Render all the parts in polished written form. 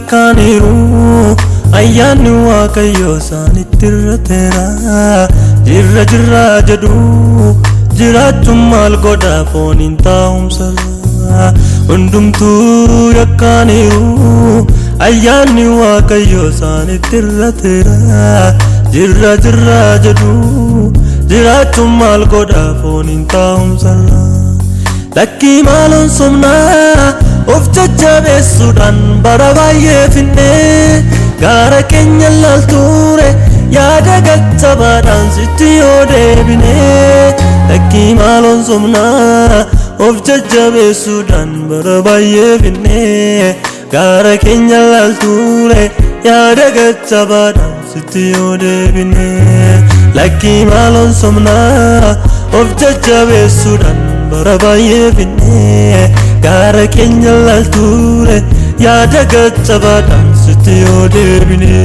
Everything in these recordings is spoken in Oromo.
yakkaaniiru ayyaanni Waaqayyoo isaanitti irrateera. Jirra jirra jedhu jiraachuun maal godha fooniin taa'umsarra. Hundumtuu yakkaaniiru ayyaanni Waaqayyoo isaanitti irrateera. Jirra jirra jedhu jiraachuun maal godha fooniin taa'umsarra. Lakkii maaloon somnaa of jajjabeessuudhaan bara baay'ee finnee gaara keenya laalture yaada gattabaadhaan sitti yoo deebine. Lakkii maaloon somnaa of jajjabeessuudhaan bara baay'ee finnee gaara keenya laalture yaada gattabaadhaan sitti yoo deebine. Lakkii maaloon somnaa of jajjabeessuudhaan bara baay'ee finnee gaara keenya laalture yaada gattabaadhaan sitti yoo deebine.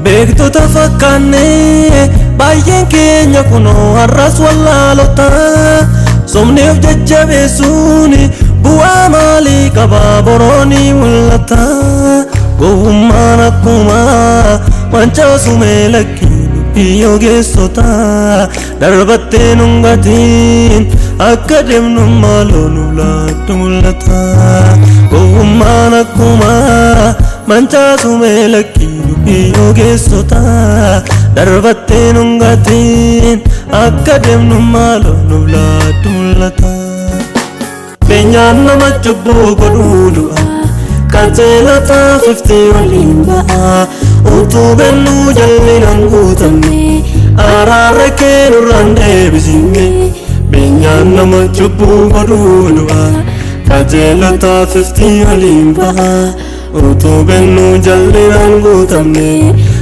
Beektota fakkaannee baay'een keenya kunoo har'as wallaalota. Somni of jajjabeessuun bu'aa maalii qaba boroonii mul'ata. Gowwummaan akkuma mancaasumee lakkii dubbii ogeessota. Darbattee nun gatiin akka deemnu maaloo nu laattu mul'ata. Gowwummaan akkuma mancaasumee lakkii dubbii ogeessota. Darbattee nun gatiin akka deemnu maaloo nu laattu mul'ata. Beenyaan nama cubbuu godhuu du'a qajeelotaa fiftii waliin ba'a. Utuu bennuu jallinaan guutamne araarra kee nurraan deebisine. Beenyaan nama cubbuu godhuu du'a qajeelotaa fiftii waliin ba'a. Utuu bennuu jallinaan guutamne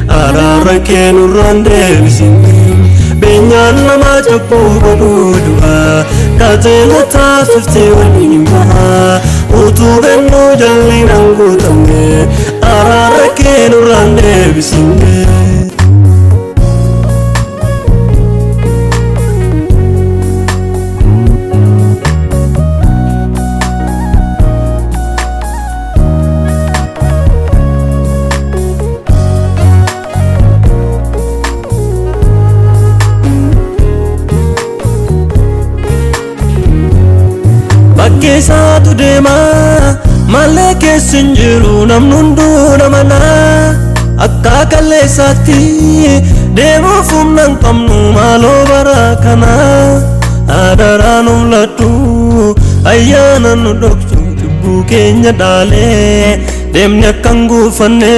araarra kee nurraan deebisine. Beenyaan nama cubbuu godhuu du'a qajeelotaa fiftii waliin ba'a. Utuu bennuu jallinaan guutamne araarra kee nurraan deebisine. Bakkee isaatu deema malee keessa hin jiru namni hunduu nama akka kalleessaatti deemuuf humna hin qabnu maaloo bara kana. Adaraa nuuf ladhu ayyaana nu dhoksu cubbuu keenya dhaalee deemni akka hin guufanne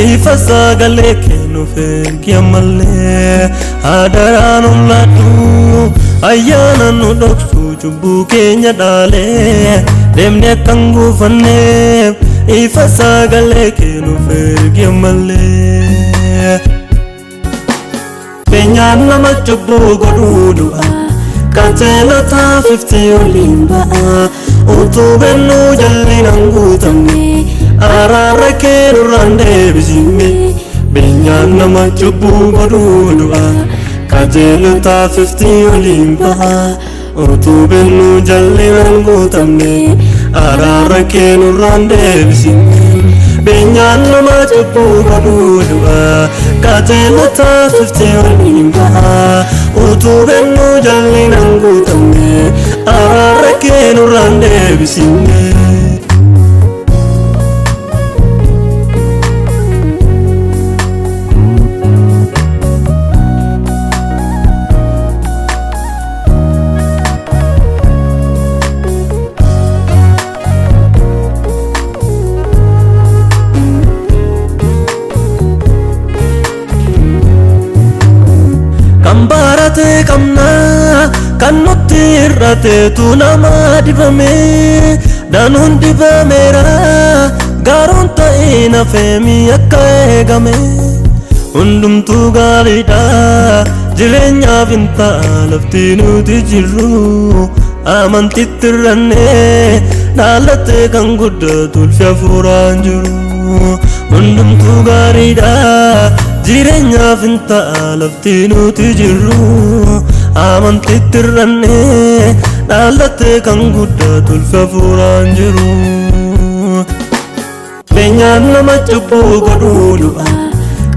ifa sagalee kennuuf ergi ammallee. Adaraa nuuf ladhu ayyaana nu dhoksu cubbuu keenya dhaalee deemni akka hin guufanne ifa sagalee kennuuf ergi ammallee. Beenyaan nama cubbuu godhuu du'a qajeelotaa fiftii waliin ba'a. Utuu bennuu jallinaan guutamne araarra kee nurraan deebisine. Beenyaan nama cubbuu godhuu du'a qajeelotaa fiftii waliin ba'a. Utuu bennuu jallinaan guutamne araarra kee nurraan deebisine. Beenyaan nama cubbuu godhuu du'a qajeelotaa fiftii waliin ba'a. Utuu bennuu jallinaan guutamne araarra kee nurraan deebisine. Kan barate qabna kan nutti irrateetu nama dibame danuun dibameera gaaruun ta'in hafeemi akka eegame. Hundumtuu gaariidha Jireenyaaf hin ta'a lafti nuti jirru amantitti irrannee dhaalattee kan guddatu ulfi hafuuraan jiru. Hundumtuu gaariidha jireenyaaf hin ta'a lafti nuti jirru amantitti irrannee dhaalattee kan guddatu ulfi hafuuraan jiru. Beenyaan nama cubbuu godhuu du'a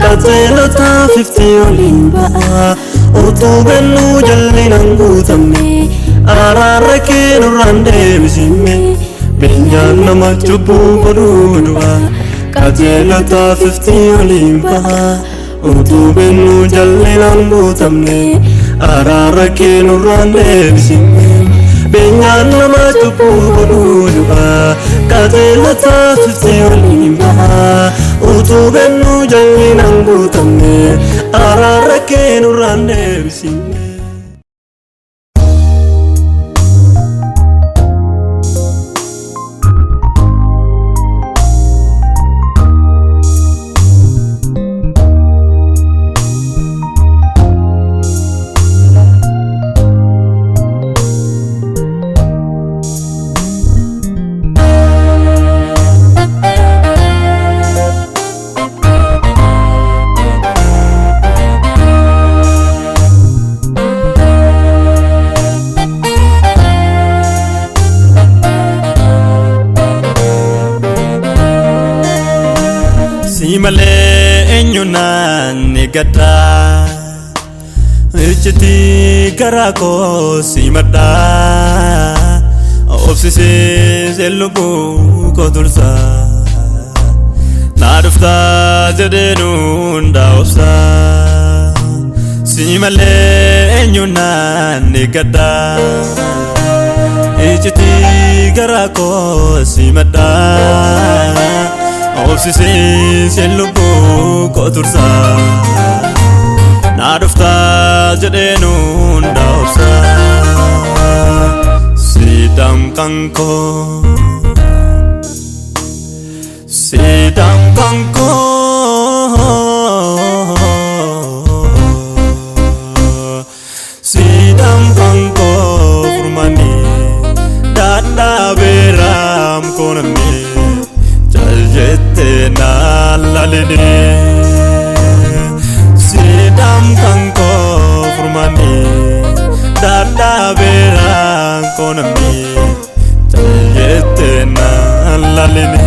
qajeelotaaf ifti oliin ba'a utuu bennuu jallinaan guutamne araara kee nurraan deebisime. Beenyaan nama cubbuu godhuu du'a qajeelotaaf ifti oliin ba'a utuu bennuu jallinaan guutamne araara kee nurraan deebisime. Beenyaan nama cubbuu godhuu du'a qajeelotaaf ifti oliin ba'a utuu bennuu jallinaan guutamne araara kee nurraan deebisime. Si malee eenyu naan ni gadda iccitii garaa koo si madda obsisee lubbuu koo tursa naa dhuftaa jedheen hundaa obsa. Si malee eenyu naan ni gadda iccitii garaa koo si madda obsisee lubbuu koo tursa naa dhuftaa jedheen hundaa obsa. Siidam kan koo siidam kan koo siidam kan koo furmaanii dadhabeeraam koonamee jettee naan laaline. Siidam kan koo furmaanii dadhabeeraan koonamee jettee naan laaline.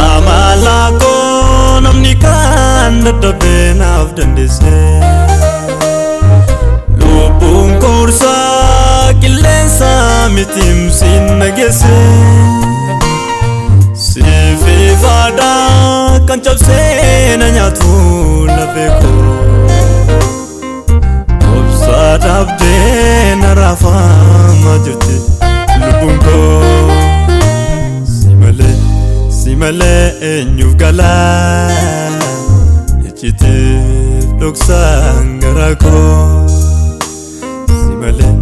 Amala koo namni kaan dadhabee naaf dandeesse lubbuun koorsaa qilleensa mitiimsiin nageesse sifiifaadhaa kan cabsee na nyaatu lafee koo obsaa dhabdee na raafamaa jirti lubbuun koo. Si malee si malee eenyuuf galaa icciitiif dhoksaan garaa koo. Si malee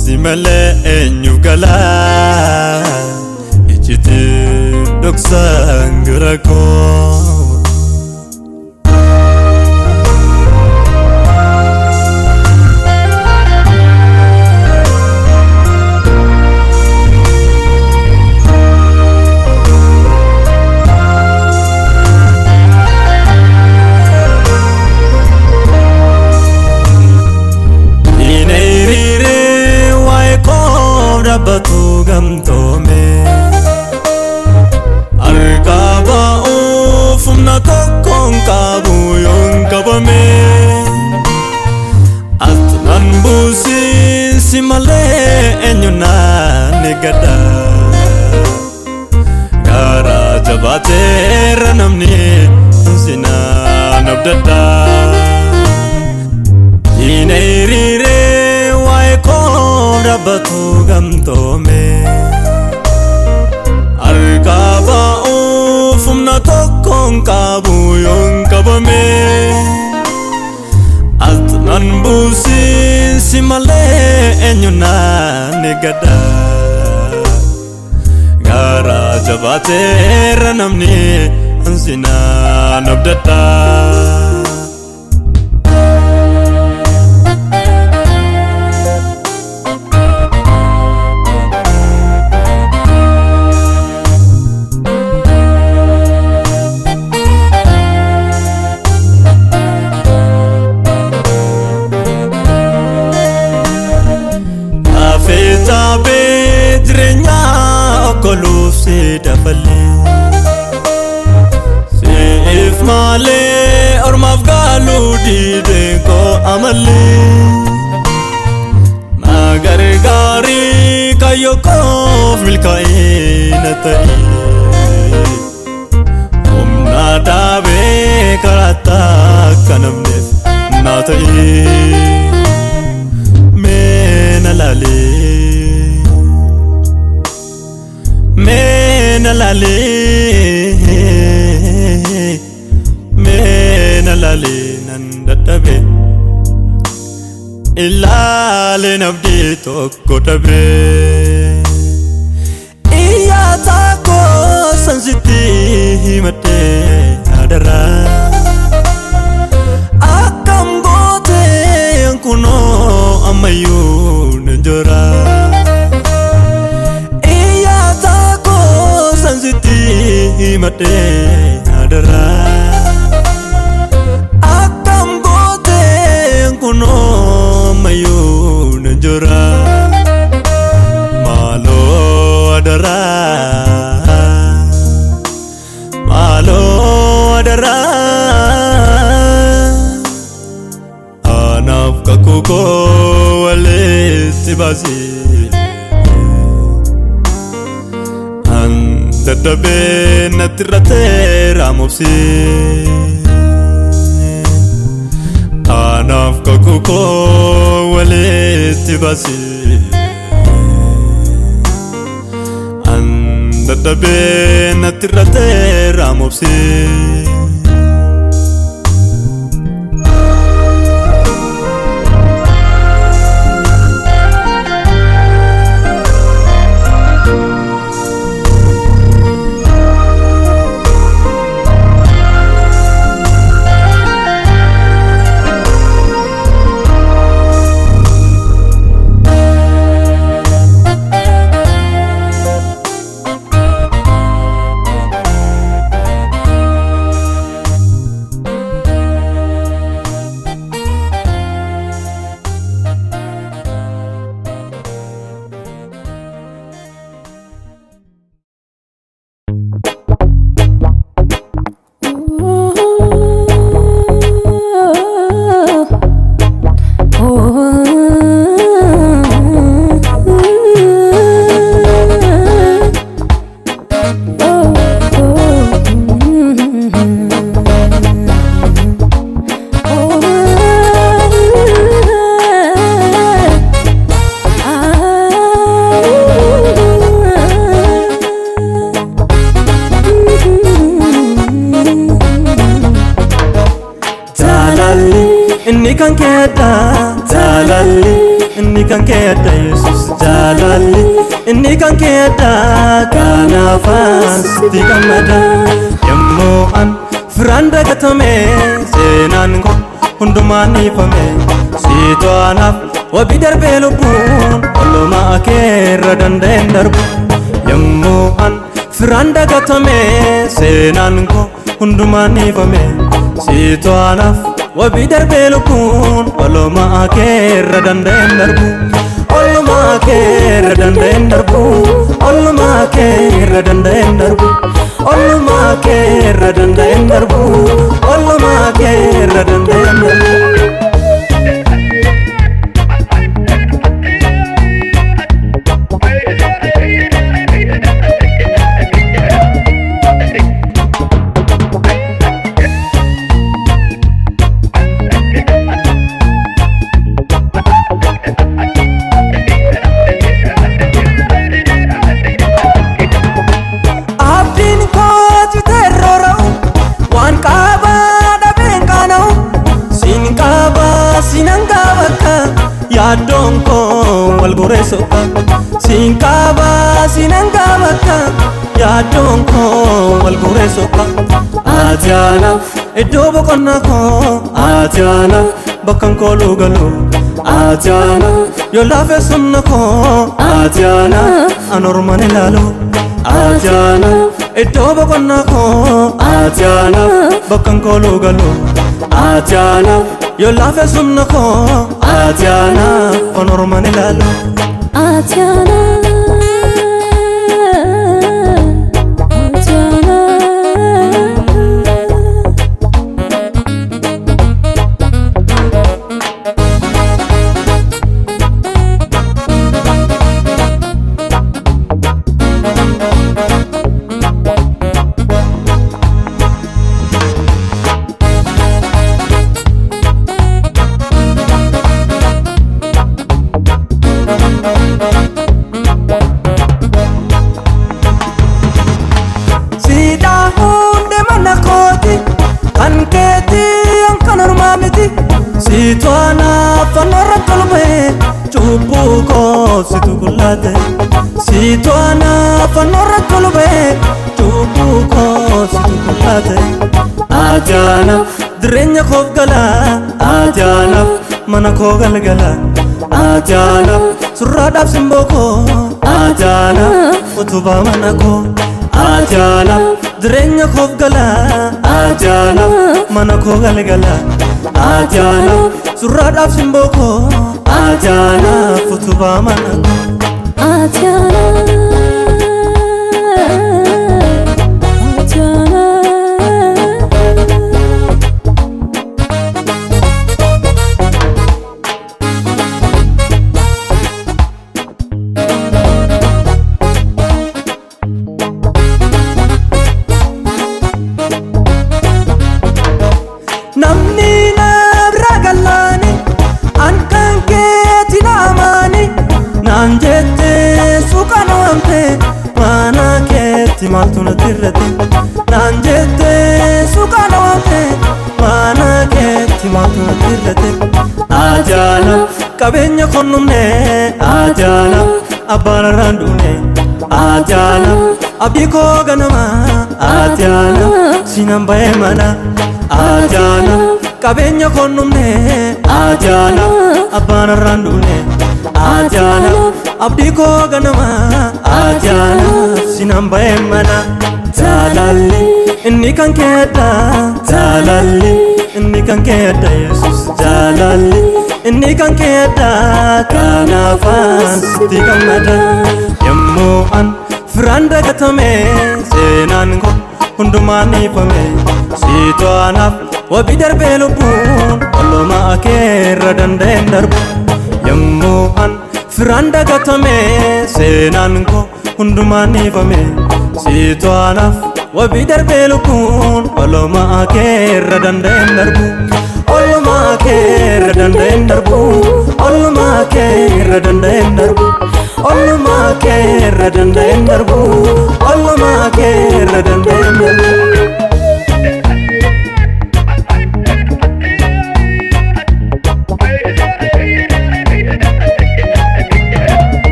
si malee eenyuuf galaa icciitiif dhoksaan garaa koo. Diina hiriiree waa'ee koo dhaabbatu gamtoome harkaa ba'uuf humna tokkoon qabu yoon qabame ati nan buusin si malee eenyu naan eeggadha garaa jabaateera namni si naan abdadha. Diina hiriiree waa'ee koo dhaabbatu gamtoome harkaa ba'uuf humna Si malee eenyu naan eeggadha? Garaa jabaateera namni ansinaan abdadha. Afeetaabee jireenyaa okkoluuf si dafalee, siif malee ormaaf gaaluu diidee koo amalee. Na gargaarii kaayyoo koof milkaa'ina ta'e, humna dhaabee karaa takka namneef naa ta'e. Mee na laalee, mee na laalee, mee na laalee, nan dadhabe, ilaaleen abdii tokko dhabe. Iyyaata koo san sitti himadhee adaraa, akkam gooteen kunoo ammayyuu nan jira. Iyyaata koo san sitti himadhee adaraa, akkam gooteen kunoo ammayyuu nan jira. Maaloo adaraa, maaloo adaraa, anaaf kakuu koo walitti baasee, an dadhabee natti irrateera mobsee. Anaaf kakuu koo walitti baasee, an dadhabee natti irrateera mobsee. Jaalalli inni kan keedha, jaalalli inni kan keedha, Yesus, jaalalli inni kan keedha, kanaafaan sitti gammada. Yommuu an firaan dagatame, seenaan koo hundumaan ifame, siitu anaaf wabii darbee lubbuun olluma keerra danda'een darbu. Yommuu an firaan dagatame, seenaan koo hundumaan ifame, siitu anaaf wabii darbee lubbuun olluma keerra danda'een darbu. Olluma keerra danda'een darbu, olluma keerra danda'een darbu, olluma keerra danda'een darbu, olluma keerra danda'een darbu. Abdiin koo citeerroora'u, waan qaabaa dhabeen qaana'u, siin qaabaa sinan qaabakka Yaaddoon koo wal goree soqa siin qaba siinan qabakka yaaddoon koo wal goree soqa. Ati anaaf iddoo boqonnaa koo, ati anaaf bakkan kooluu galu, ati anaaf yoo laafee sumna koo, ati anaaf an orman ilaalu. Ati anaaf iddoo boqonnaa koo, ati anaaf bakkan kooluu galu, ati anaaf yoo laafee sumna koo, ati anaaf an orman ilaalu. Ati anaaf, ati anaaf. Siidaa hundee mana kooti kan keetii an kan ormaa miti. Siitu anaaf fannoorra tolbee cubbuu koo situ kullaate. Siitu anaaf fannoorra tolbee cubbuu koo situ kullaate. Ati anaaf jireenya koof gala, ati anaaf mana koo galgala, ati anaaf surraadhaaf simboo koo, ati anaaf utubaa mana koo. Ati anaaf jireenya koof gala, ati anaaf mana koo galgala, ati anaaf surraadhaaf simboo koo, ati anaaf utubaa mana koo. Ati anaaf, ati anaaf. Namni na bira gallaani an kan keeti na amaani naan jette suuqaan waamte mana keetti maaltu natti irrate, naan jette suuqaan waamte mana keetti maaltu natti irrate. Ati anaaf qabeenya konnumne, ati anaaf abbaan irraan duune, ati anaaf abdii koo ganama, ati anaaf sinan ba'ee mana. Ati anaaf qabeenya konnumne, ati anaaf abbaan irraan duune, ati anaaf abdii koo ganama, ati anaaf sinan ba'ee mana. Jaalalli inni kan keedha, jaalalli inni kan keedha Yesus, jaalalli inni kan keedha, kanaafaan sitti gammada. Yommuu an firaan dagatame seenaan koo hundumaan ifame, siitu anaaf wabii darbee lubbuun olloomaa keerra danda'een darbu. Yommuu an firaan dagatame seenaan koo hundumaan ifame, siitu anaaf wabii darbee lubbuun olloomaa keerra danda'een darbu. Olloomaa keerra danda'een darbu. Olloomaa keerra danda'een darbu. Olloomaa keerra danda'een darbu. Olloomaa keerra danda'een darbu.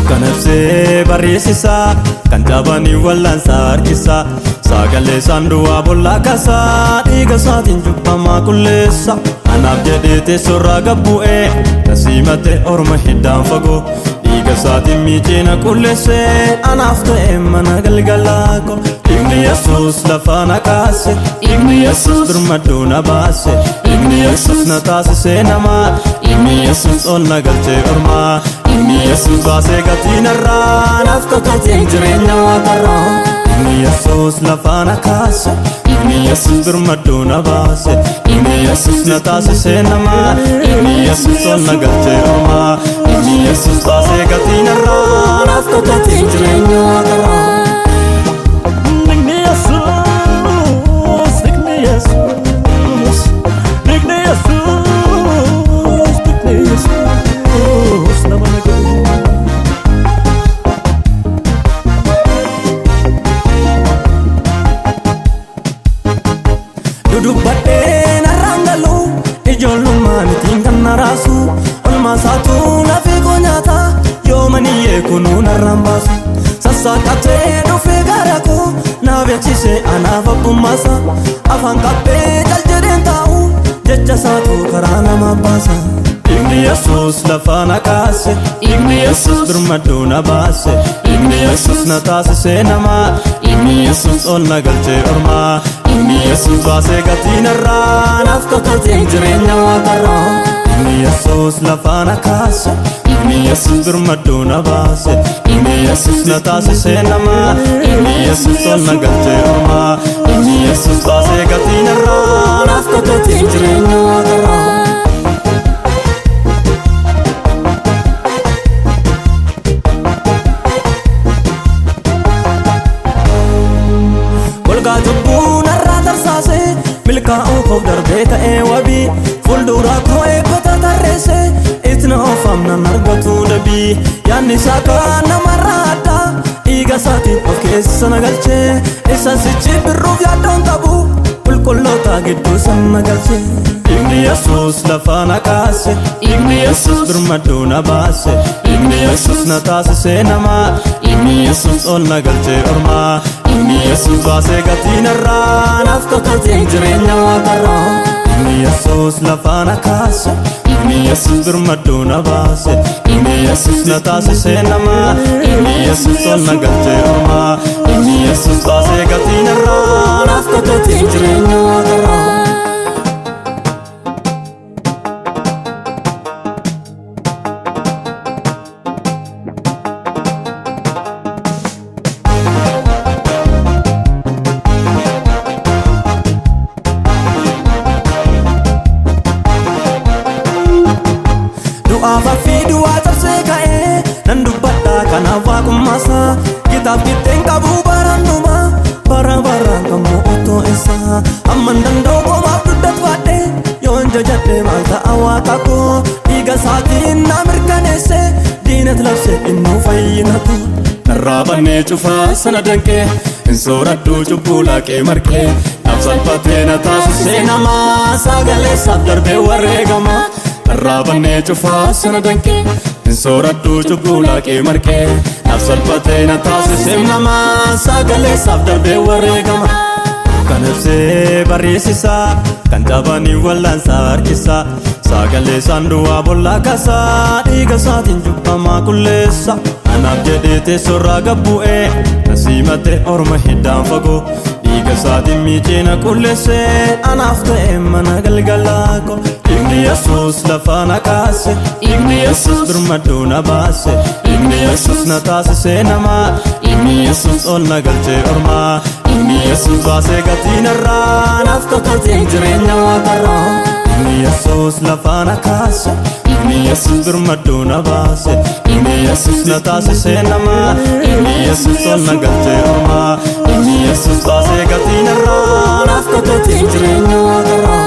Kan ibsee barreessisaa kan jabanii wal'aansaa harkisaa sagalee isaan duwwaa bollaa kaasaa dhiiga isaatiin cubbamaa qulleessa. Anaaf jedhee teessoorraa gabbu'ee nasiimate orma hiddaan fagoo dhiiga isaatiin miicee na qulleesse anaaf ta'e mana galgalaa koo. Dhiigni Yesuus lafa na kaase, Dhiigni Yesuus birmaduu na baase, Dhiigni Yesuus na taasisee namaa, Dhiigni Yesuus ol na galchee ormaa. Dhiigni Yesuus Baasee gatii narraa naaf kakatee jireenya waaqarraa. Dhiigni Yesuus lafa na kaase, Dhiigni Yesuus birmaduu na baase, Dhiigni Yesuus na taasisee namaa, Dhiigni Yesuus ol na galchee ormaa. Dhiigni Yesuus Baasee gatii narraa naaf kakatee jireenya waaqarraa. Dhiigni Yesuus, dhiigni Yesuus, dhiigni Yesuus, dhiigni Yesuus nama na godhu. Dudubbadhee narraan galu ijoollummaan ittiin kan na raasu olmaa isaatu lafee koo nyaata yoo maniyyee kunuu narraan baasu sassaaqatee dhufee gara koo na beeksise anaaf abbummaasa afaan qabbee cal jedheen taa'u jecha isaatu karaa nama baasa. Dhiigni Yesuus lafa na kaase, Dhiigni Yesuus birmaduu na baase, Dhiigni Yesuus na taasisee namaa, Dhiigni Yesuus ol na galchee ormaa. Dhiigni Yesuus Baasee gatii narraa naaf kakatee jireenya waaqarraa. Dhiigni Yesuus lafa na kaase, Dhiigni Yesuus birmaduu na baase, Dhiigni Yesuus na taasisee namaa, Dhiigni Yesuus ol na galchee ormaa. Dhiigni Yesuus Baasee gatii narraa naaf kakatee jireenya waaqarraa. Golgaa cubbuu narraa tarsaase milkaa'uu koof darbee ta'ee wabii fuuldura koo eebbata tarreesse itti na oofam nan argatu dabii yaadni isaa kan namarraa addaa dhiiga isaatiin of keessa na galchee isa sichi birruuf yaaddoon qabu qulqulloota gidduu san na galchee. Dhiigni Yesuus lafa na kaase, Dhiigni Yesuus birmaduu na baase, Dhiigni Yesuus na taasisee namaa, Dhiigni Yesuus ol na galchee ormaa. Dhiigni Yesuus Baasee gatii narraa naaf kakatee jireenya waaqarraa. Dhiigni Yesuus lafa na kaase, Dhiigni Yesuus birmaduu na baase, Dhiigni Yesuus na taasisee namaa, Dhiigni Yesuus ol na galchee ormaa. Dhiigni Yesuus Baasee gatii narraa naaf kakatee jireenya waaqarraa. Du'aaf fi du'aa cabsee ka'ee nan dubbadha kanaaf waaqummaasa kitaab qixxeen qabu barannuma bara baraan kan mo'otoo isaa amman danda'u qomaaf dugdatfaadhe yoon jajadhe maal ta'a waaqa koo dhiiga isaatiin na mirkaneesse diinat labse innuu fayyina koo. Narraa bannee cufaa sana danqee hin sooradhuu cubbuu laaqee marqee naaf salphatee na taasisee Seenamaa sagaleessaaf darbee wareegama. Narraa bannee cufaa sana danqee hin sooradhuu cubbuu laaqee marqee naaf salphatee na taasisee Seenamaa sagaleessaaf darbee wareegama. Kan ibsee barreessisaa kan cabanii wal'aansaa harkisaa sagalee isaan du'aa bollaa kaasaa dhiiga isaatiin cubbamaa qulleessa. Anaaf jedhee teessoorraa gabbu'ee na simatee orma hiddaan fagoo dhiiga isaatiin miicee na qulleessee anaaf ta'e mana galgalaa koo. Dhiigni Yesuus lafa na kaase, Dhiigni Yesuus birmaduu na baase, Dhiigni Yesuus na taasisee namaa, Dhiigni Yesuus ol na galchee ormaa. Dhiigni Yesuus Baasee gatii narraa naaf kakatee jireenya waaqarraa. Dhiigni Yesuus lafa na kaase, Dhiigni Yesuus birmaduu na baase, Dhiigni Yesuus na taasisee namaa, Dhiigni Yesuus ol na galchee ormaa. Dhiigni Yesuus Baasee gatii narraa naaf kakatee jireenya waaqarraa.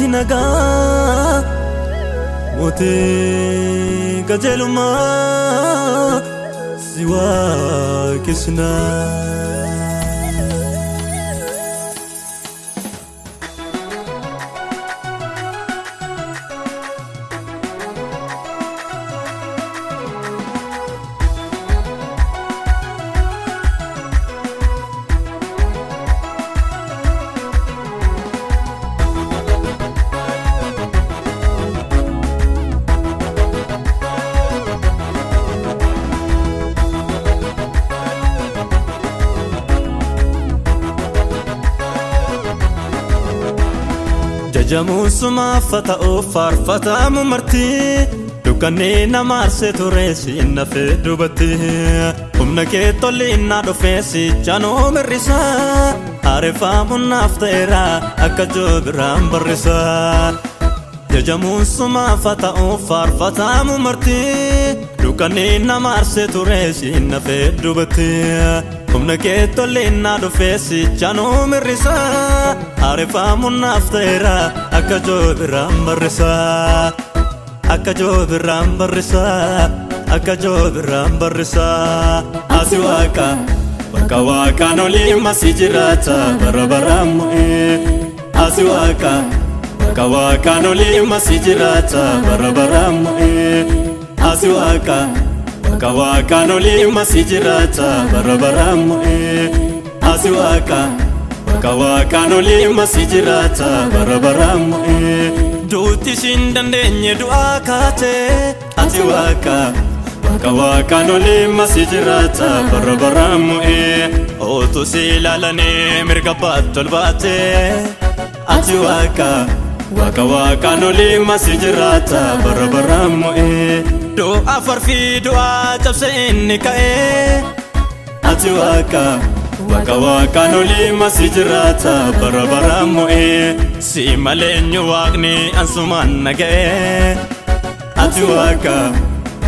Mootii nagaa, mootii qajeelummaa si waaqessinaa. Jajamuun sumaaf ta'uuf faarfatamu marti, dukkanni nama arsee ture siin nafee duubatti. Humna kee tolli innaa dhufee sichanuu mirrisa, haareffamuun naaf ta'eera akka joobiraan barrisa. Jajamuun sumaaf ta'uuf faarfatamu marti, dukkanni nama arsee ture siin nafee duubatti. Humna kee tolli innaa dhufee sichanuu mirrisa, haareffamuun naaf ta'eera akka joobiraan barrisa. Akka joobiraan barrisa, akka joobiraan barrisa. Asi waaqa, bakka waaqaan olii masi jiraata bara baraan mo'ee. Asi waaqa, bakka waaqaan olii masi jiraata bara baraan mo'ee. Asi waaqa, bakka waaqaan olii masi jiraata bara baraan mo'ee. Asi waaqa, bakka waaqaan olii masi jiraata bara baraan mo'ee. Duuti siin dandeenye du'aa kaate. Ati waaqa, bakka waaqaan olii masi jiraata bara baraan mo'ee. Otu si ilaalanii mirga baatti ol baate. Ati waaqa, waaqa waaqaan olii masi jiraata bara baraan mo'ee. Du'a farfii du'aa cabse inni ka'ee. Ati waaqa, waaqa waaqaan olii masi jiraata bara baraan mo'ee. Si malee eenyu waaqni ansumaan naga'ee. Ati waaqa,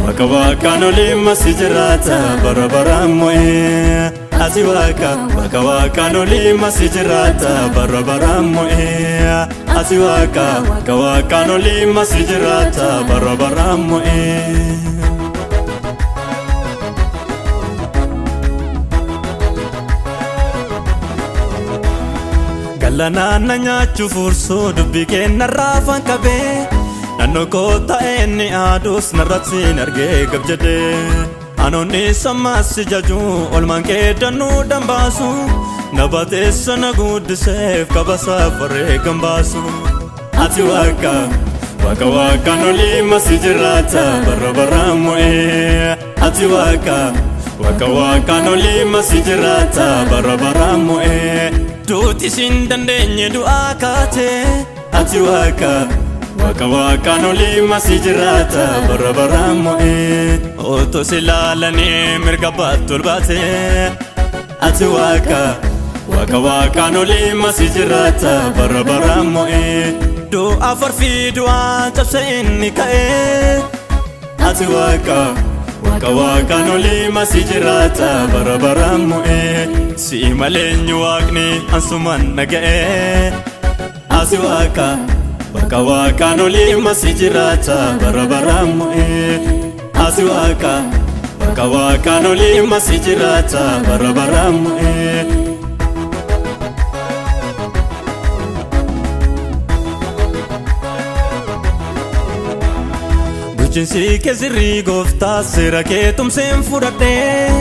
waaqa waaqaan olii masi jiraata bara baraan mo'ee. Ati waaqa, waaqa waaqaan olii masi jiraata bara baraan mo'ee. Ati waaqa, waaqa waaqaan olii masi jiraata bara baraan mo'ee. Galanaan na nyaachuu fuursuu dubbii kennarraa afaan qabee, naannoo koo taa'ee inni aduus narratti hin argee gab jedhee. Anoonni sammaas si jajuu olmaan kee dannuu dambaasu, na baateessa na guddiseef kabasaaf wareegam baasu. Ati waaqa, waaqa waaqaan olii masi jiraata bara baraan mo'ee. Ati waaqa, waaqa waaqaan olii masi jiraata bara baraan mo'ee. Duuti siin dandeenye du'aa kaate. Ati waaqa, waaqa waaqaan olii masi jiraata bara baraan mo'ee. Otoo si ilaalanii mirga baatti ol baate. Ati waaqa, waaqa waaqaan olii masi jiraata bara baraan mo'ee. Du'a farfii du'aa cabse inni ka'ee. Ati waaqa, waaqa waaqaan olii masi jiraata bara baraan mo'ee. Si malee eenyu waaqni ansumaan naga'ee. Ati waaqa, waaqa waaqaan olii masi jiraata bara baraan mo'ee. Ati waaqa, waaqa waaqaan olii masi jiraata bara baraan mo'ee. Bulchiinsi kee sirrii gooftaa, seera kee tumseen fudhadhee.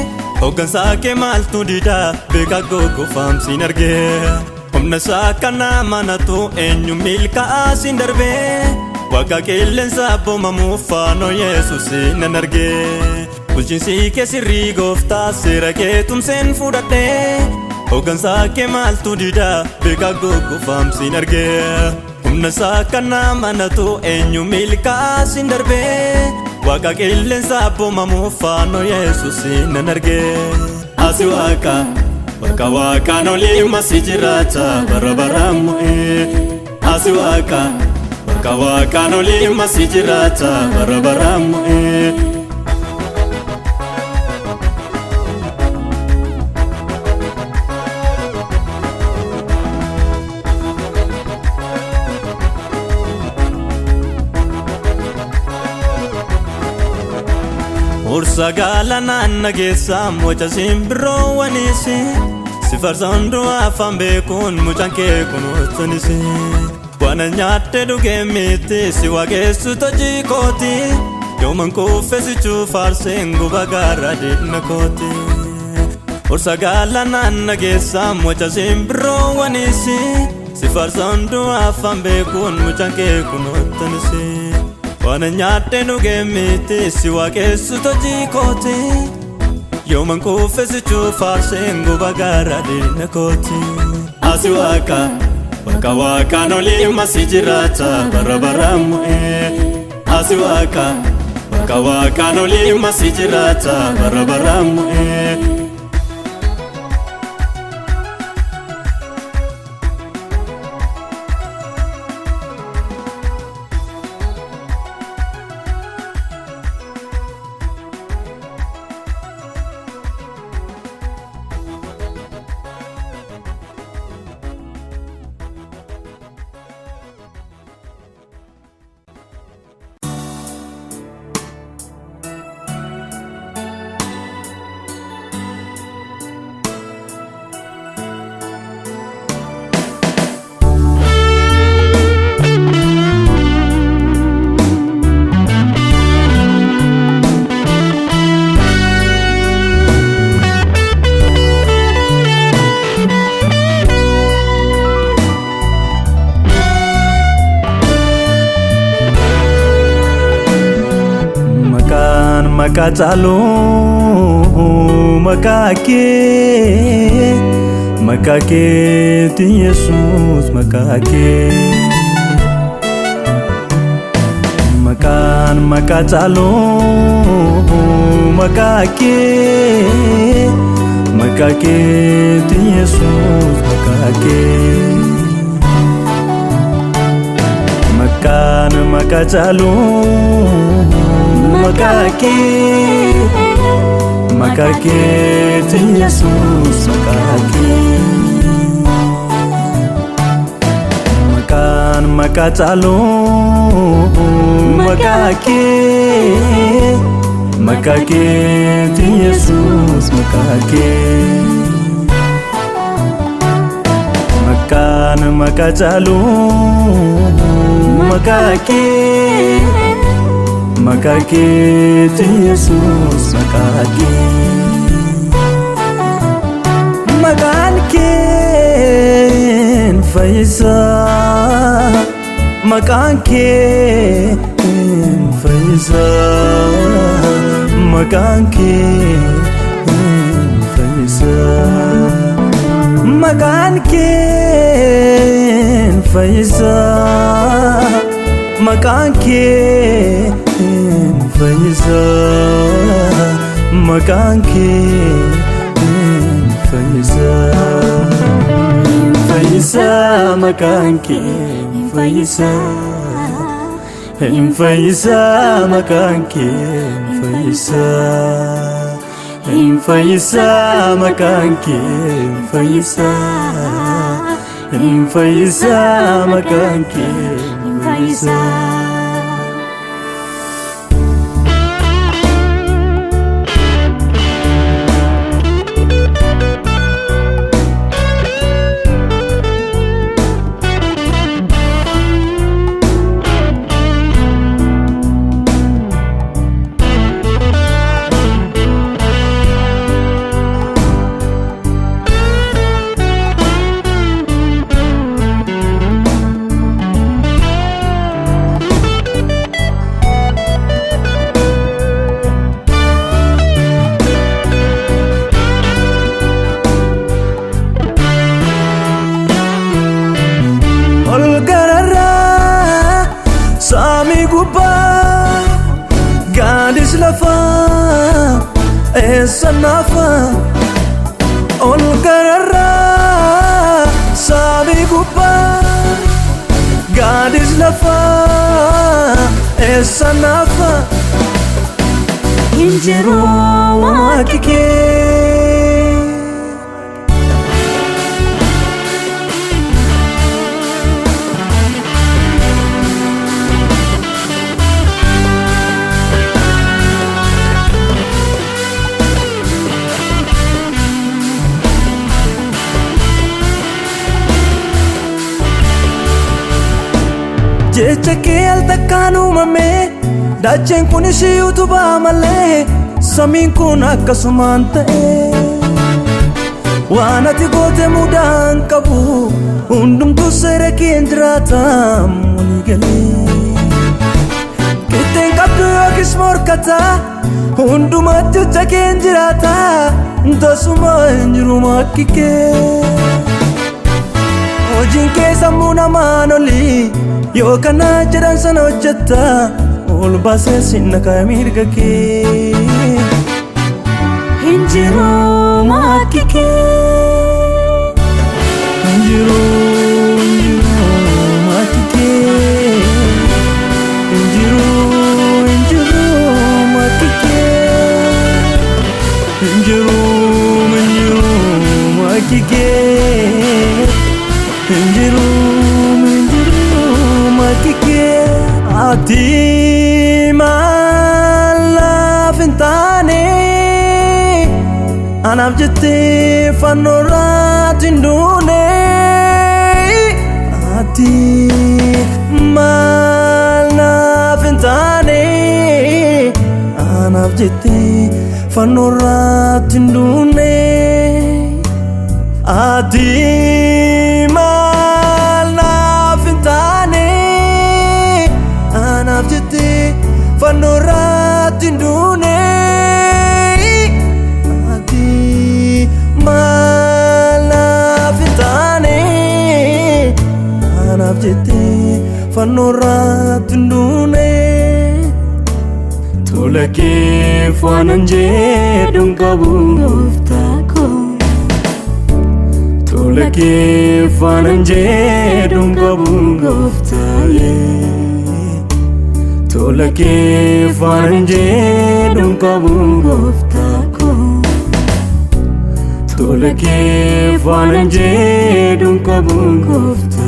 Hooggansaa kee maaltu didaa beekaa goggofaamsiin argee. Humna isaa kana manatu eenyu milkaa'aa siin darbee. Waaqa qilleensa abboomamuuf faanoo Yesuus nan argee. Bulchiinsi kee sirrii gooftaa, seera kee tumseen fudhadhee. Hooggansaa kee maaltu didaa beekaa goggofaamsiin argee. Humna isaa kana manatu eenyu milkaa'aa siin darbee. Waaqa qilleensa abboomamuuf faanoo Yesuus nan argee. Asi waaqa, waaqa waaqaan olii masi jiraata bara baraan mo'ee. Asi waaqa, waaqa waaqaan olii masi jiraata bara baraan mo'ee. Ursa galaanaan nageessa mocha simbirroowwanis si farsa hundumaa afaan beekuun mucaan kee kunuunsanis waan nyaadde dhugee miti si waaqessu hojii kooti yooman kuufe si cuufaarseen guba gaara diina kooti. Ursa galaanaan nageessa mocha simbirroowwanis si farsa hundumaa afaan beekuun mucaan kee kunuunsanis. Waan nyaadde dhugee miti si waaqessu hojii kooti yooman kuufe si cuufaarseen guba gaara diina kooti. Asi waaqa waaqa waaqaan olii masi jiraata bara baraan mu'ee. Asi waaqa waaqa waaqaan olii masi jiraata bara baraan mu'ee. Maqaan maqaa caalu maqaa kee maqaa keetiin Yesuus maqaa kee. Maqaan maqaa caalu maqaa kee maqaa keetiin Yesuus maqaa kee. Maqaan maqaa caalu maqaa kee maqaa keetiin Yesuus maqaa kee. Maqaan maqaa caalu maqaa kee maqaa keetiin Yesuus maqaa kee. Maqaan maqaa caalu maqaa kee maqaa keetiin Yesuus maqaa kee. Maqaan keen fayyisaa maqaan keen fayyisaa maqaan keen fayyisaa maqaan keen fayyisaa maqaan keen fayyisaa maqaan keen fayyisaa fayyisaa maqaan kee fayyisaa fayyisaa maqaan kee fayyisaa fayyisaa maqaan kee fayyisaa fayyisaa maqaan kee fayyisaa. Ol gararraa samii gubbaa gaadis lafaa eessa naafa ol gararraa samii gubbaa gaadis lafaa eessa naafa hin jiru waaqi kee. Jecha kee al takkaan uumame, dacheen kunis utubaa malee, samiin kun akkasumaan ta'e. Waan ati goote mudaan qabu, hundumtuu seera keen jiraata walii galee. Qixxeen qabdu yookiis morkata, hundumatti jecha keen jiraata, tasuma hin jiru makki kee. Hojiin kee sammuu namaan olii, yoo kana jedhan sana hojjetta, ol baasee sinna kaa'e mirga kee. Hin jiru makki kee. Hin jiru, hin jiru makki kee. Hin jiru, hin jiru makki kee. Hin jiru, hin jiru makki kee. Hin jiru, hin jiru makki kee. Ati maal naaf hin taane, anaaf jettee fannoo irratti hin duune. Ati maal naaf hin taane, anaaf jettee fannoo irratti hin duune. Ati maal naaf hin taane, anaaf jettee fannoo irratti hin duune. Ati maal naaf hin taane, anaaf jettee fannoo irratti hin duune. Tola kee waanan jedhu hin qabu. Gooftaa koo. Tola kee waanan jedhu hin qabu. Gooftaa. Tola kee waanan jedhu hin qabu. Gooftaa koo. Tola kee waanan jedhu hin qabu. Gooftaa.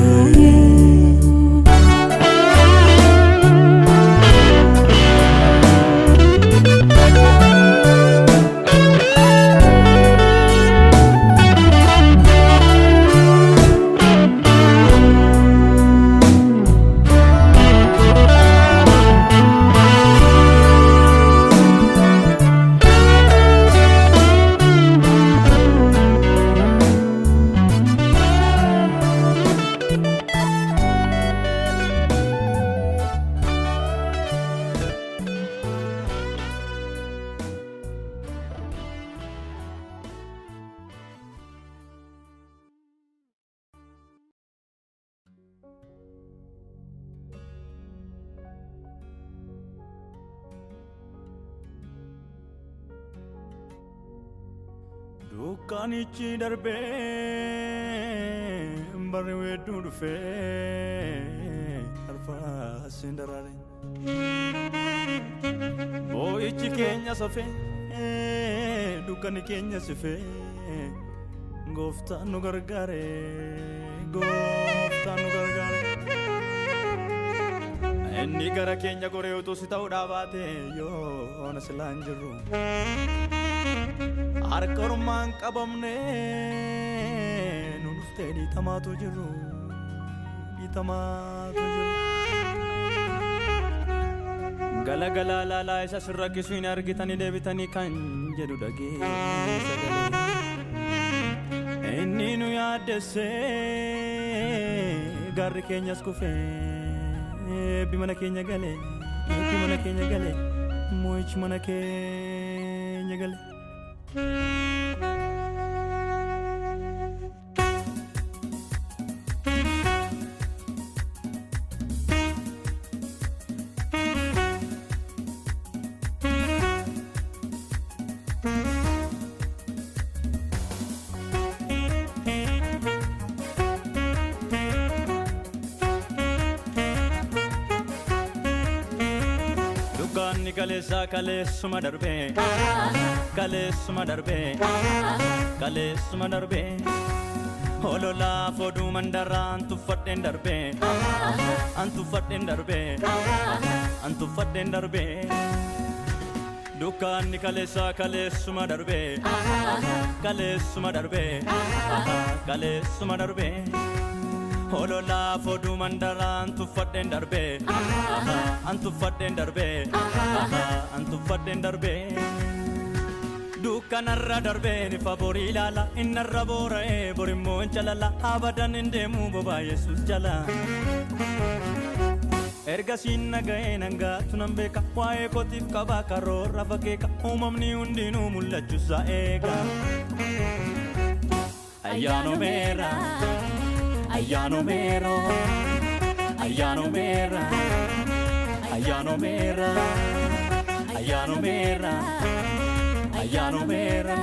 Dukkaanichi darbee barri weedduu dhufee arfaasiin daraare. Boo'ichi keenya safee, dukkanni keenya sifee, gooftaan nu gargaare, gooftaan nu gargaare. Inni gara keenya goree utuu si ta'uudhaa baate yoona silaa hin jirru. Harka ormaan qabamne nu dhuftee dhiitamaatu jiru, dhiitamaatu jiru. Galagalaa laalaa isa sin rakkisu hin argitanii deebitanii kan jedhu dhagee sagalee. Inni nu yaaddessee gaarri keenyas kufee, eebbi mana keenya gale, eebbi mana keenya gale, moo'ichi mana keenya gale. Dukkaanni kaleessaa kaleessuma darbee, kaleessuma darbee, kaleessuma darbee. Ololaaf oduu mandarraa an tuffadheen darbee, an tuffadheen darbee, an tuffadheen darbee. Dukkaanni kaleessaa kaleessuma darbee, kaleessuma darbee, kaleessuma darbee. Ololaaf oduu mandaraa antuffadheen darbee, antuffadheen darbee, antuffadheen darbee. Dukkanarra darbee ni faborii ilaala, innarra boora'ee borimmoo hin calala, abadan hin deemu bobaa Yesuus jala. Ergasiin naga'ee nangaatu nan beeka, waa'ee kootiif qabaa karoora fakeeka, uumamni hundinuu mul'achuusaa eega. Ayyaanomeera, ayyaanomeera, ayyaanomeera, ayyaanomeera, ayyaanomeera, ayyaanomeera,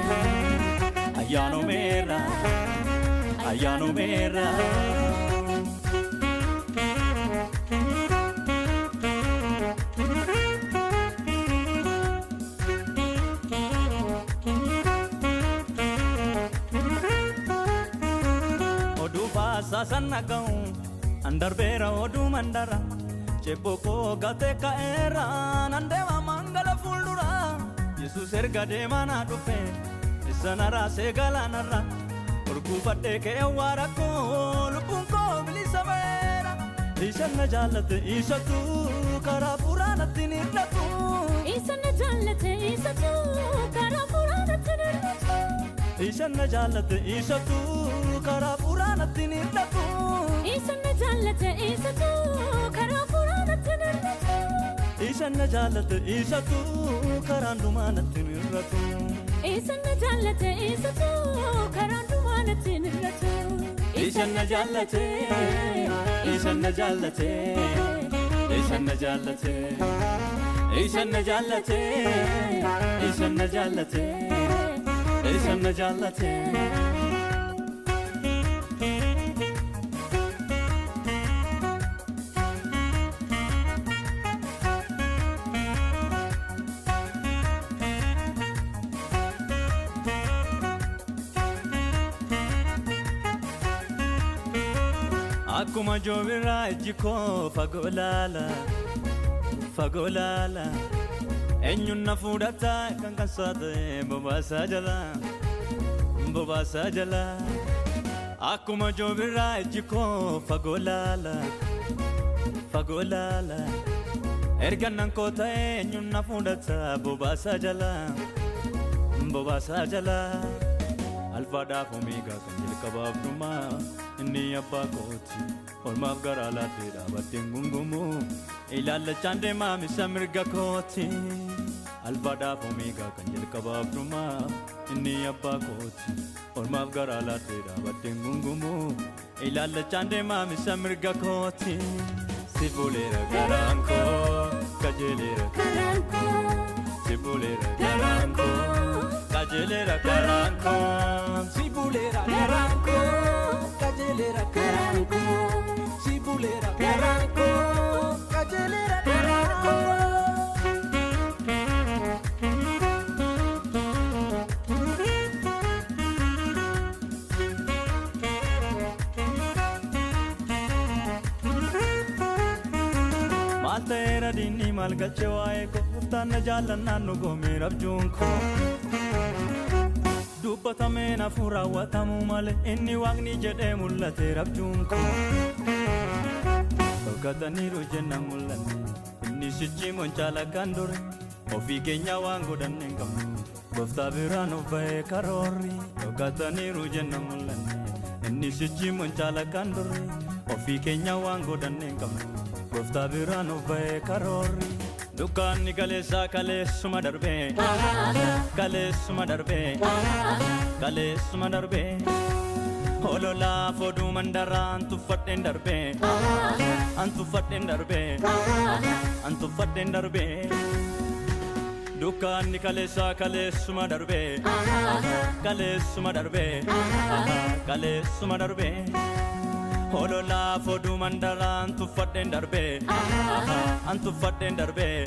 ayyaanomeera, ayyaanomeera. Oduu baasaa san dhaga'u an darbeera oduu mandara, cebboo koo gatee ka'eera, nan deema mangala fuuldura. Yesuus erga deemaa naa dhufe, isa na raasee galaanarra, urguufadhee ka'ee waa rakkoo, lubbuun koo bilisa ba'eera. Isa na jaallate isatu karaa fuuraa natti hin hir'atu. Isa na jaallate isatu karaa fuuraa natti hin hir'atu. Isa na jaallate isatu karaa fuuraa natti hin hir'atu. Isa na jaallate isatu karaa fuuraa natti hin hir'atu. Isa na jaallate isatu karaan dhumaa natti hin hir'atu. Isa na jaallate isatu karaan dhumaa natti hin hir'atu. Isa na jaallate, isa na jaallate, isa na jaallate, isa na jaallate, isa na jaallate, isa na jaallate. Akkuma joobirraa ijji koo fagoo laala, fagoo laala. Eenyuun na fudhata kan kansaa ta'e bobaasaa jala, bobaasaa jala. Akkuma joobirraa ijji koo fagoo laala, fagoo laala. Erga nan koo ta'e eenyuun na fudhata bobaasaa jala, bobaasaa jala. Alfaadhaaf omeegaa kan jalqabaaf dhumaa, inni abbaa kooti. Olmaaf garaa laaddee dhaabaddeen gungumu, ilaallachaan deemaa misa mirga kooti. Alfaadhaaf omeegaa kan jalqabaaf dhumaa, inni abbaa kooti. Olmaaf garaa laaddee dhaabaddeen gungumu, ilaallachaan deemaa misa mirga kooti. Si buleera garaan koo, qajeeleera Karaan koo, si buleera garaan koo, qajeeleera karaan koo. Si buleera garaan koo, qajeeleera karaan koo. Si buleera garaan koo, qajeeleera karaan koo. Maal ta'eera diinni maal galche waa'ee koo, gooftaan na jaallannaan nu goomeera abjuun koo. Dubbatamee naafuu raawwatamuu malee, inni waaqni jedhee mul'ateera abjuun koo. Dhokataniiru jennaan mul'anne, inni sichi moncaala kan dure, ofii keenya waan godhanne hin qabnu. Gooftaa biraa nuuf ba'ee karoorri, dhokataniiru jennaan mul'anne, inni sichi moncaala kan dure, ofii keenya waan godhanne hin qabnu. Gooftaa biraa nuuf ba'ee karoorri. Dukkaanni kaleessaa kaleessuma darbee, kaleessuma darbee, kaleessuma darbee. Ololaaf oduu mandaraa antuffadheen darbee, antuffadheen darbee, antuffadheen darbee. Dukkaanni kaleessaa kaleessuma darbee, kaleessuma darbee, kaleessuma darbee. Ololaaf oduu mandaraa antuffadheen darbee, antuffadheen darbee,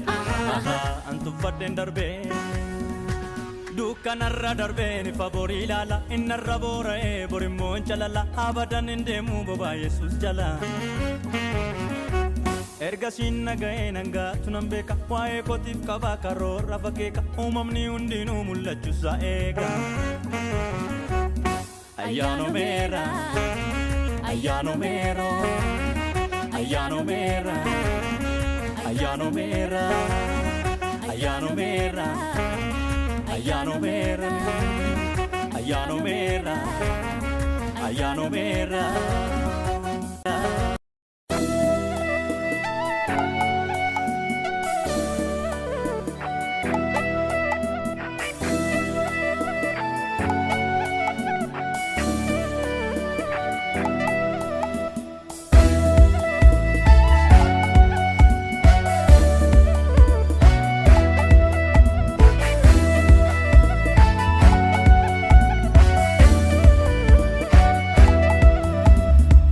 antuffadheen darbee. Dukkanarra darbee ni faborii ilaala, innarra boora'ee borimmoo hin calala, abadan hin deemu bobaa Yesuus jala. Ergasiin naga'ee nangaatu nan beeka, waa'ee kootiif qabaa karoora fakeeka, uumamni hundinuu mul'achuusaa eega. Ayyaanomeera, Ayyaanomeera, ayyaanomeera, ayyaanomeera, ayyaanomeera, ayyaanomeera, ayyaanomeera, ayyaanomeera.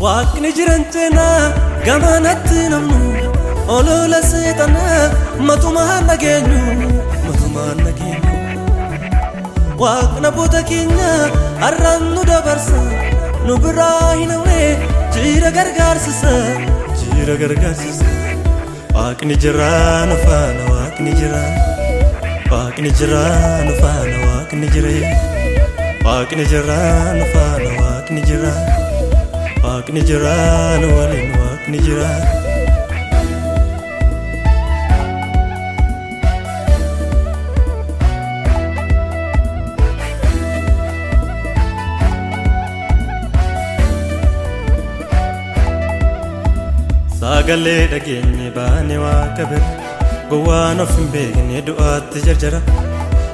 Waaqni jiran ceenaa gamanatti namnu olola seexanaa matumaan dhageenyu, matumaan dhageenyu. Waaqna boota keenya har'aan nu dabarsa, nu biraa hin hafne, jira gargaarsisa, jira gargaarsisa. Waaqni jira nu faana, waaqni jira, waaqni jira nu faana, waaqni jira, waaqni jira nu faana, waaqni jira. Waaqni jira nu waliin, waaqni jira. Sagalee dhageenye baane waaqa bira, gowwaan of hin beekne du'aatti jarjara.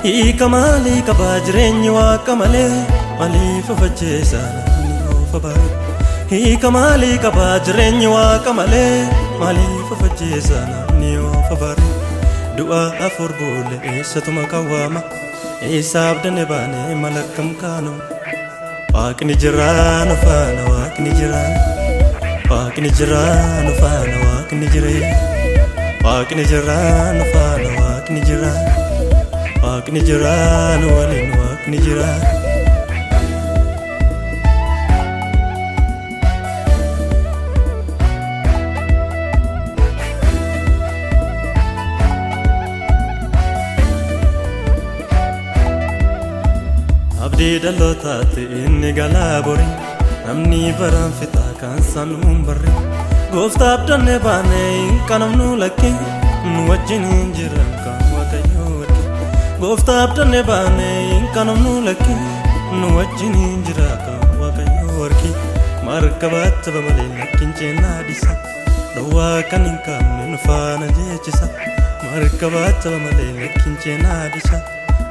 Hiika maalii qabaa jireenyi waaqa malee? Maaliif of ajjeesa namni of abaare? Hiika maalii qabaa jireenyi waaqa malee? Maaliif of ajjeesa namni of abaare? Du'a afur boolle eessatuma qawwaama? Eessa abdanne baane malakkam kaanu? Waaqni jira nu faana, waaqni jira. Waaqni jira nu faana, waaqni jira. Waaqni jira nu faana, waaqni jira. Waaqni jira nu waliin, waaqni jira. Abdii dhalootaatti inni galaa bori, namni baraan fixaa kan sanuun barre. Gooftaa abdanne baane hin qanamnu lakke, nu wajjin hin jiran kan waaqayyo warqe. Gooftaa abdanne baane hin qanamnu lakke, nu wajjin hin jira kan waaqayyo warqe. Markabaatti malee lakkin ceenaa dhisa, dhowwaa kan hin qabne nu faana jechisa. Markabaatti malee lakkin ceenaa dhisa,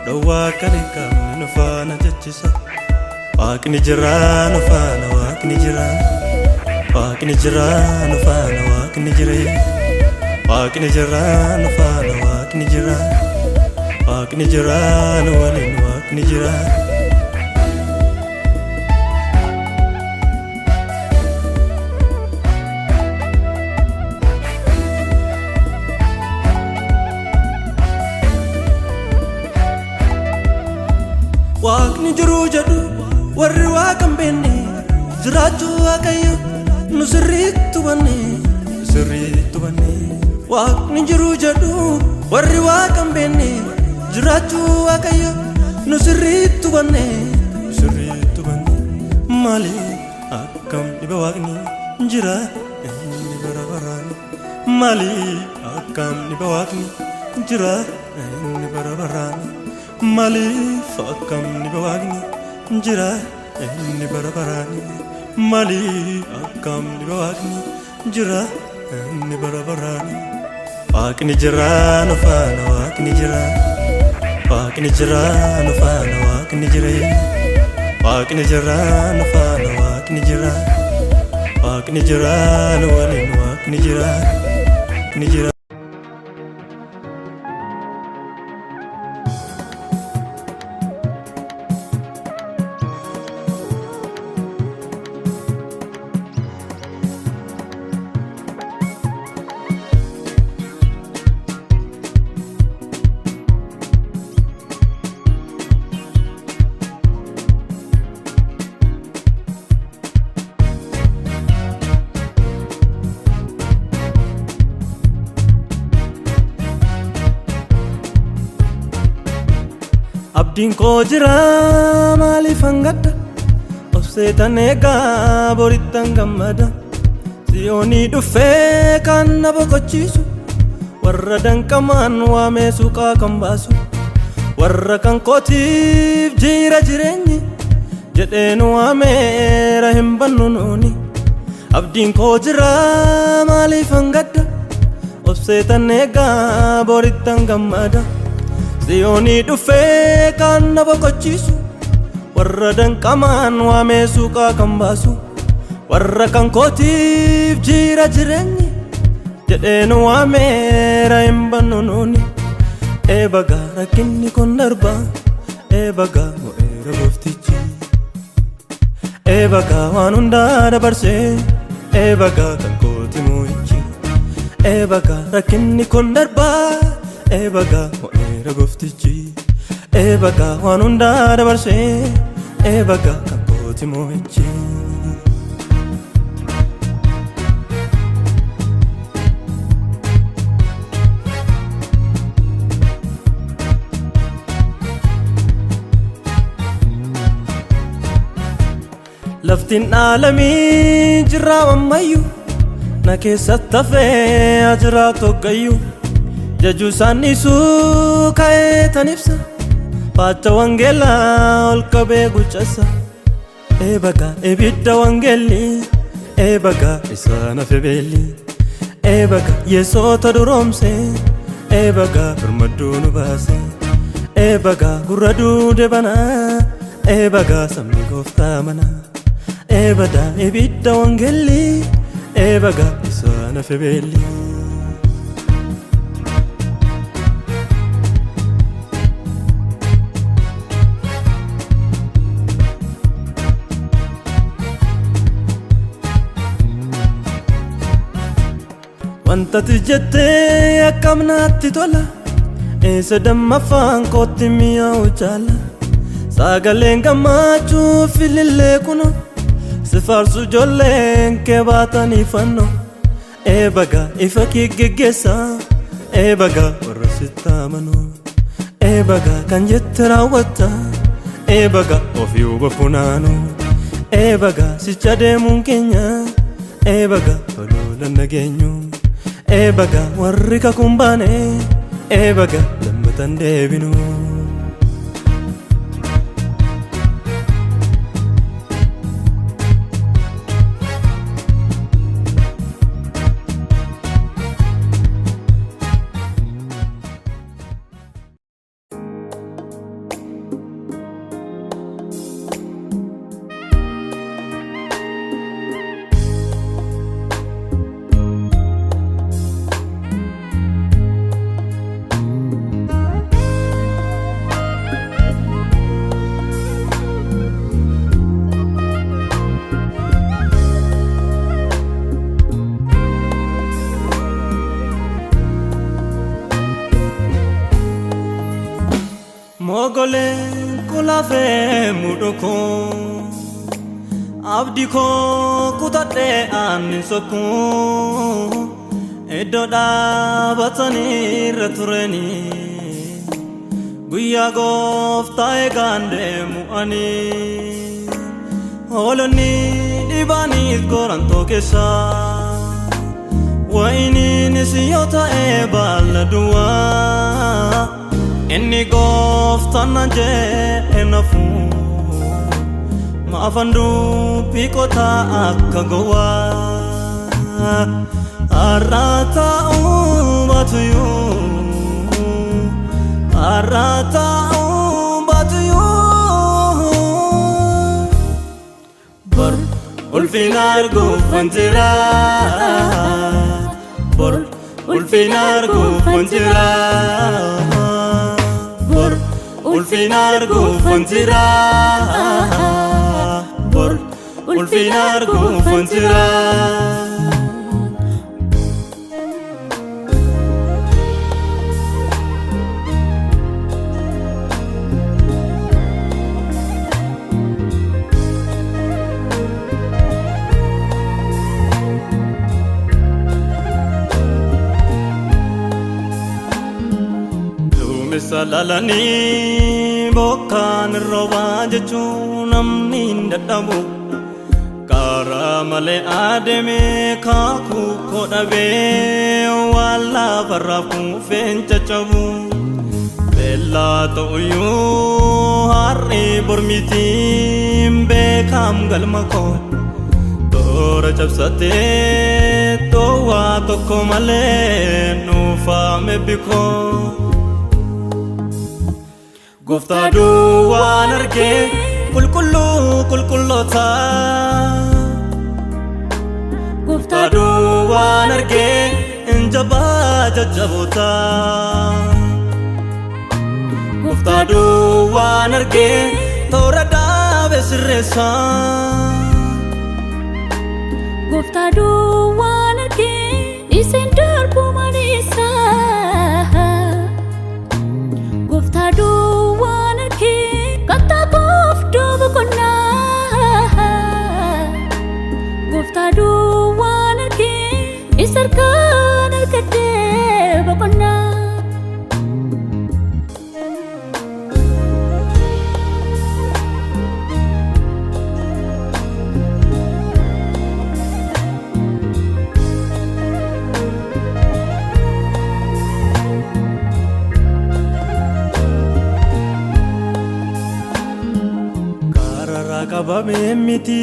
dhowwaa kan hin qabne nu faana jechisa. Waaqni jira nu faana, waaqni jira. Waaqni jira nu faana, waaqni jira. Waaqni jira nu faana, waaqni jira. Waaqni jira nu waliin, waaqni jira. Waaqni jiruu jedhu warri waaqa hin beekne, jiraachuu waaqayyo nu sirriitti hubanne, sirriitti hubanne. Waaqni jiruu jedhu warri waaqa hin beekne, jiraachuu waaqayyo nu sirriitti hubanne, sirriitti hubanne. Maali akkam dhiba waaqni jira inni bara baraan? Maali akkam dhiba waaqni jira inni bara baraan? Maaliif akkam dhiba waaqni jira inni bara baraan? Maaliif akkam dhiba waaqni jira inni bara baraan? Waaqni jira nu faana, waaqni jira. Waaqni jira nu faana, waaqni jira. Waaqni jira nu faana, waaqni jira. Waaqni jira nu waliin, waaqni jira. Ni jira. Abdiin koo jira, maaliif hangadda? Obsee Obseetan eegaa borittan gammada. Siyoonii dhufee kan na boqochiisu, warra danqamaan waamee suuqaa kan baasu, warra kan kootiif jira jireenyi jedheen waameera hin bannu nuuni. Abdiin koo jira, maaliif hangadda? Obseetan eegaa borittan gammada. Siyoonii dhufee kan na boqochiisu, warra danqamaan waamee suuqaa kan baasu, warra kan kootiif jira jireenyi jedheen waameera hin bannu nuuni. Eebagaa rakkinni kun darba, eebagaa mo'eera gooftichi, eebagaa waan hundaa dabarsee, eebagaa kan kooti moo'ichi. Eebagaa rakkinni kun darba, eebagaa mo'eera gooftichi, eebagaa waan hundaa dabarsee, eebagaa kan kooti moo'ichi. Laftiin dhaalamii jirraa ammayyuu na keessatti hafee ajiraatu hoggayyuu, jajuu isaan dhiisuu ka'ee tan ibsa, faacha wangeelaa ol qabee gucasa. Eebagaa ibidda wangeelli, eebagaa isaan hafe beelli, eebagaa yesoota duroomse, eebagaa birmadduu nu baase, eebagaa gurra duude banaa, eebagaa sabni gooftaa mana. Eebadaa ibidda wangeelli, eebagaa isaan hafe beelli. Wanta ati jettee akkam naatti tola, eessa dammaffaan kootti mi'aawu jaala. Sagaleen gammachuu filillee kuno, si faarsu ijoolleen kee baatanii fannoo. Eebagaa ifa kee geggeessa, eebagaa warra sitti amanu, eebagaa kan jette raawwatta, eebagaa ofii huba funaanu, eebagaa sicha deemuun keenya, eebagaa toluulan nageenyu, eebagaa warri kakuun baane, eebagaa lammatan deebinu. Mogoleen kulafee mudhukoo, abdii koo kutadhee aannin sokkuu, iddoo dhaabatanii irra turanii guyyaa gooftaa eegaan deemu ani. Hoolonni dhibaaniif gorantoo keessa, wayiniinis yoo ta'e baala duwwaa, inni gooftaan na jee nafu, maafan dubbii qotaa akka gowwaa? Har'a ta'uu baatuyyuu, har'a ta'uu baatuyyuu, bor ulfina arguuf jira, bor ulfina arguuf jira, bor ulfina arguuf jira, bor ulfina arguuf jira. Duumessa laalanii bokkaan roobaa jechuun namni hin dadhabu. Karaa malee adeemee kaakuu koo dhabee waan lafarraa kuufeen caccabu. Beellaa ta'uyyuu har'i bormitiin beekam galma koo. Toora cabsatee toowwaa tokko malee nuufaame bikoo. Gooftaa duwwaan argee qulqulluu qulqulloota. Gooftaa Gooftaa duwwaan argee injabaa jajjaboota. Gooftaa duwwaan argee toora dhaabe sirreessa. Gooftaa duwwaan argee isin darbu maleessa. Gooftaa duwwaan argee kattaa koof duuba qonnaa. Gooftaa duwwaan argee isa harkaan argadhee boqonnaa. Kararraa qabamee miti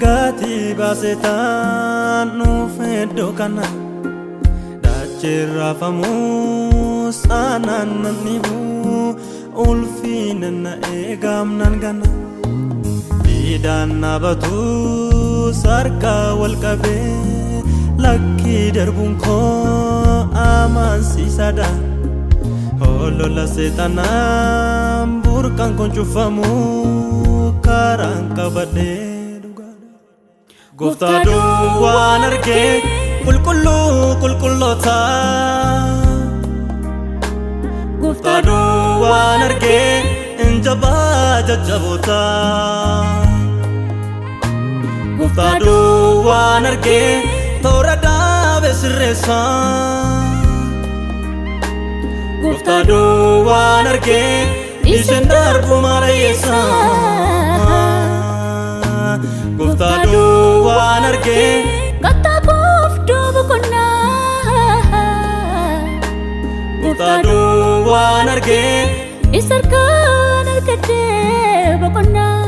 gatii baasee taan nuuf iddoo kana. Dachee raafamus aanaan nan dhibu ulfiina na eegaam nan gana. Diidaan dhaabatu sarka wal qabee lakkii darbuun koo amansiisaadha. Holola seexanaan burqaan kun cufamu karaan qabadhee dhugaadha. Gooftaa duwwaan argee qulqulluu qulqulloota. Gooftaa Gooftaa duwwaan argee injabaa jajjaboota. Gooftaa duwwaan argee toora dhaabe sirreessa. Gooftaa duwwaan argee isheen darbu malayyeessa. Gooftaa duwwaan argee Kattaa koof duuba qonnaa. Gooftaa duwwaan argee Isa harkaan argadhee boqonnaa.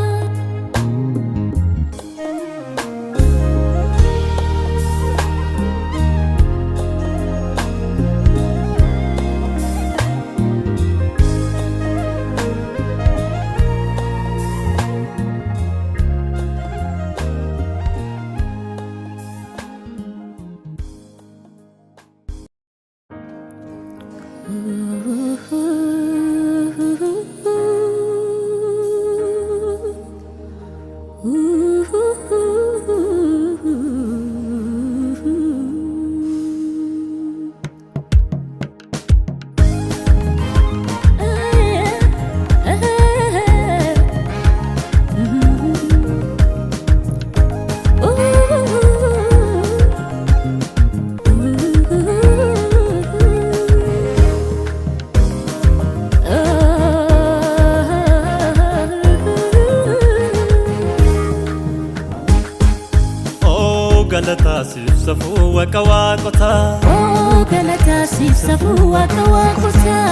Oo galataa siif safuu waaqa waaqotaa. Oo galataa siif safuu waaqa waaqotaa.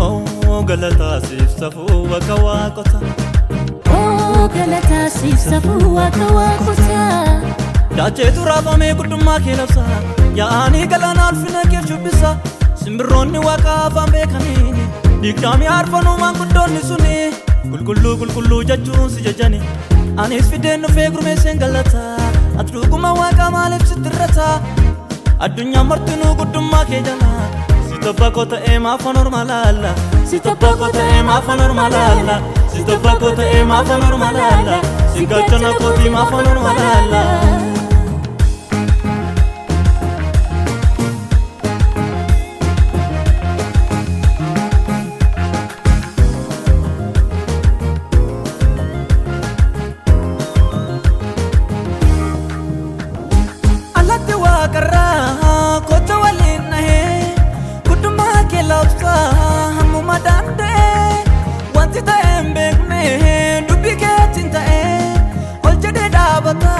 Oo galataa siif safuu waaqa waaqotaa. Oo galataa siif safuu waaqa waaqotaa. Daacheetu raafamee guddummaa kee labsa. Yaa'anii galaana ulfina kee shubbisa. Simbirroonni waaqa afaan beekaniin. Digdamii arfanuu maanguddoonni suni. Qulqulluu qulqulluu jechuun si jajani. Anis fideen dhufee gurmeesseen galata. Ati dhuguma waaqa maaliif sitti irrata? Addunyaan martinuu guddummaa kee jala. Si tabba koo ta'ee maaf orma laalla? Si tabba koo ta'ee maaf orma laalla? Si tabba koo ta'ee maaf orma laalla? Si gaachana kootii maaf orma laalla? Alatti waaqarraa kota waliin nahee guddummaa kee labsaa hammuma danda'e wanti ta'e hin beekne dubbii keetiin ta'e ol jedhee dhaabata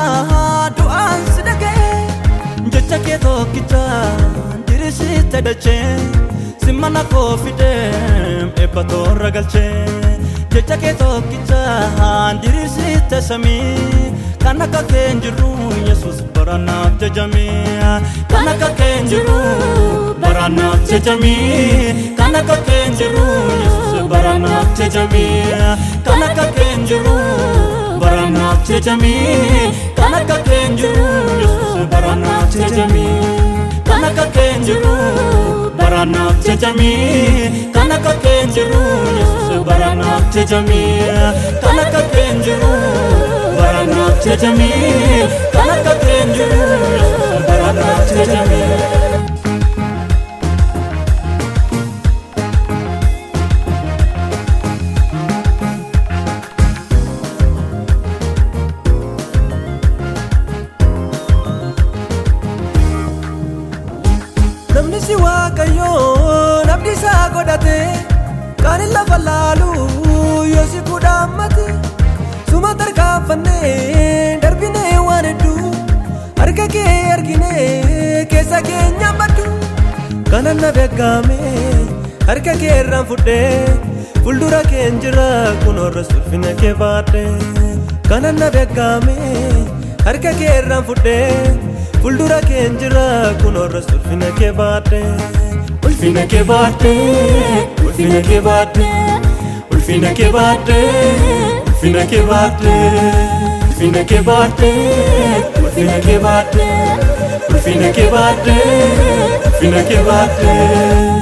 Eebbifte dachee simmana koo fidee eebba toorra galchee jecha kee tokkichaan diriirsite samii kan akka kee hin jiru Yesuus baranaaf jajamee kan akka kee hin jiru baranaaf jajamee kan akka kee hin jiru Yesuus baranaaf jajamee kan akka kee hin jiru baranaaf jajamee kan akka kee hin jiru Yesuus baranaaf jajamee kan akka kee hin jiru baranaaf jajamee kan akka kee hin jiru Yesuus baranaaf jajamee kan akka kee hin jiru baranaaf jajamee kan akka kee hin jiru Yesuus baranaaf jajamee. Namni si Waaqayyoon abdii isaa godhate kan hin lafa laalu yoo si kudhaammate suma tarkaanfannee darbinee waan hedduu harka kee argine keessa keenya baddu kanan na beekame harka kee irraan fudhee fuuldura keen jira kun horras ulfina kee baadhe kanan na beekame harka kee irraan fudhee fuuldura keen jira kun horras ulfina kee baadhe ulfina kee baadhe ulfina kee baadhe ulfina kee baadhe ulfina kee baadhe ulfina kee baadhe ulfina kee baadhe ulfina kee baadhe ulfina kee baadhe.